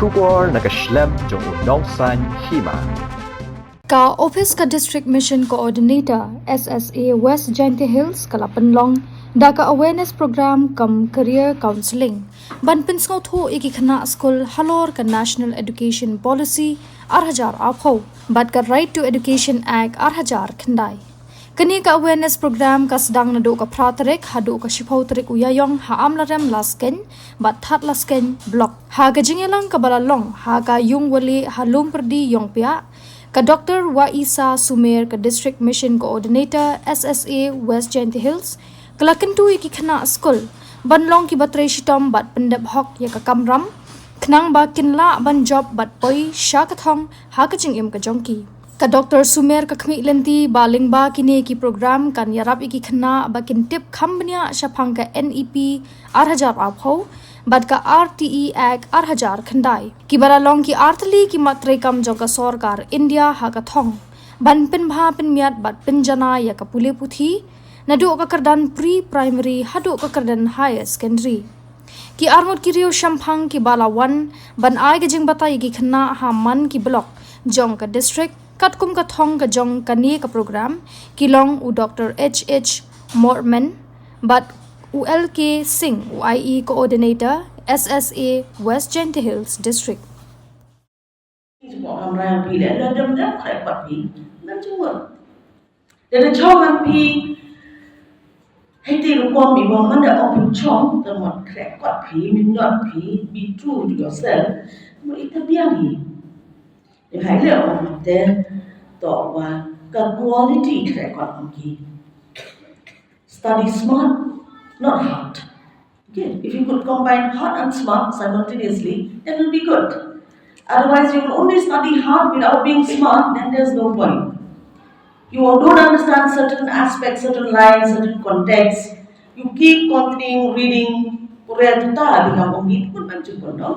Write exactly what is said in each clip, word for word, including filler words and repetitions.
Khubor na ka shlem jong u nongsan hima. Ka Office ka District Mission Coordinator, S S A West Jaintia Hills, ka la pynlong da ka awareness program kam career counselling ban pynsngewthuh ïa ki khynnah skul halor ka National Education Policy ar hajar arphew bad ka Right to Education Act ar hajar khyndai. Kane ka awareness program ka sdang naduh ka phra tarik haduh ka shiphew tarik u Ïaïong ha Amlarem Laskein bad Thadlaskein Block. Ha ka jingïalang kaba la long ha ka Yung Wali ha Lumpyrdi Ïongpiah, ka Doctor Waisa Sumer, ka District Mission Coordinator, S S A West Jaintia Hills, ka la kyntu ïa ki khynnah skul ban long kiba trei shitom bad pyndep hok ïa ka kamram, khnang ba kin lah ban jop bad poi sha ka thong ha ka jingim ka jong ki. Ka Doctor Sumer ka khmih lynti ba lyngba kine ki program kan ïarap ïa ki khynnah ba kin tip kham bniah shaphang ka N E P ar hajar arphew bad ka R T E Act ar hajar khyndai, kiba la long ki artylli ki mat treikam jong ka sorkar India ha ka thong ban pynbha pynmiat bad pynjanai ïa ka pule puthi naduh ka kyrdan pre-primary haduh ka kyrdan higher secondary. Ki arngut ki riew shemphang kiba la wan ban ai ka jingbatai ïa ki khynnah ha man ki block jong ka district, katkum ka thong ka jong kane ka program, ki long u Doctor H H Morman bad u L K Singh, u I E Coordinator, S S A West Jaintia Hills District. Jingmut kamra ïa phi leh, lada dem dem khreh kot phi, ngam jingmut. Lada jong ngan phi, hei te rukom i bang manda ong phi jong, te mut khreh kot phi, minot phi, be true to yourself. Mut ita biang hi. Ïa hai leh ong te, to wa, ka quality khreh kot ong ki. Study smart, not hard. Okay, if you could combine hard and smart simultaneously, then it'll be good. Otherwise, you will only study hard without being smart, then there's no point. You don't understand certain aspects, certain lines, certain contexts. You keep continuing reading, Korea tu ta di kam ong gitu pun ban cukup, no?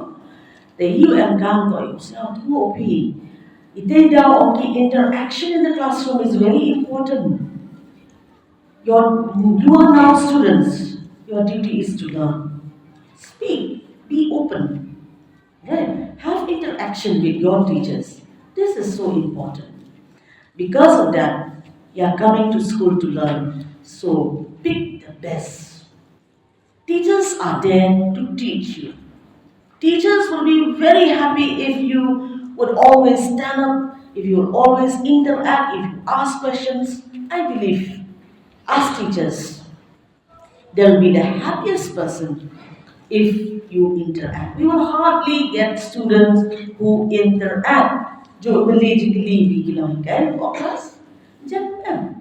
Te you and kan ko you sell tu opi. Ite da oki interaction in the classroom is very important. Your, you are now students. Your duty is to learn. Speak. Be open. Right? Have interaction with your teachers. This is so important. Because of that, you are coming to school to learn. So pick the best. Teachers are there to teach you. Teachers will be very happy if you would always stand up, if you would always interact, if you ask questions. I believe, as teachers, they'll be the happiest person if you interact. We will hardly get students who interact. Jo beli jikli bi kilang kan, of course. Jangan.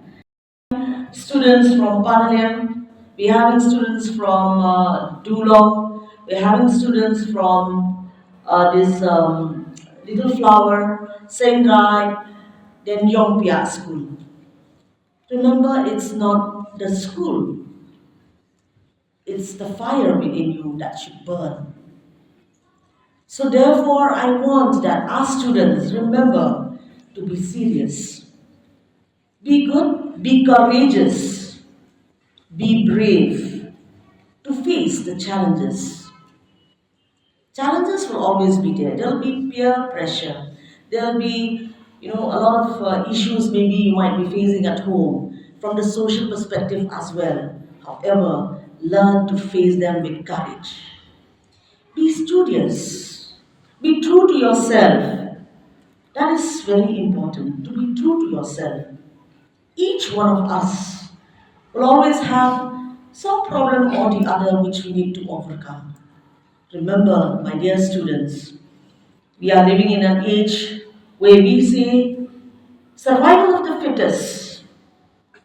Students from Panaliam, we're having students from uh, Dulong, we're having students from uh, this um, Little Flower, Sengrai, then Yongpia School. Remember, it's not the school, it's the fire within you that should burn. So therefore, I want that our students remember to be serious. Be good, be courageous, be brave to face the challenges. Challenges will always be there. There'll be peer pressure. There'll be, you know, a lot of uh, issues maybe you might be facing at home from the social perspective as well. However, learn to face them with courage. Be studious. Be true to yourself. That is very important, to be true to yourself. Each one of us will always have some problem or the other which we need to overcome. Remember, my dear students, we are living in an age where we say survival of the fittest.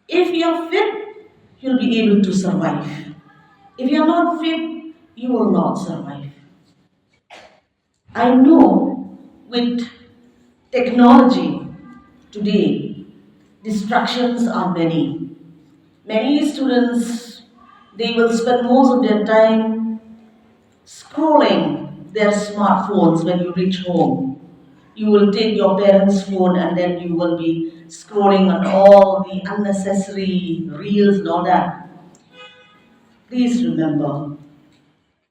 If you are fit, you'll be able to survive. If you are not fit, you will not survive. I know with technology today, distractions are many. Many students, they will spend most of their time scrolling their smartphones when you reach home. You will take your parents' phone and then you will be scrolling on all the unnecessary reels and all that. Please remember,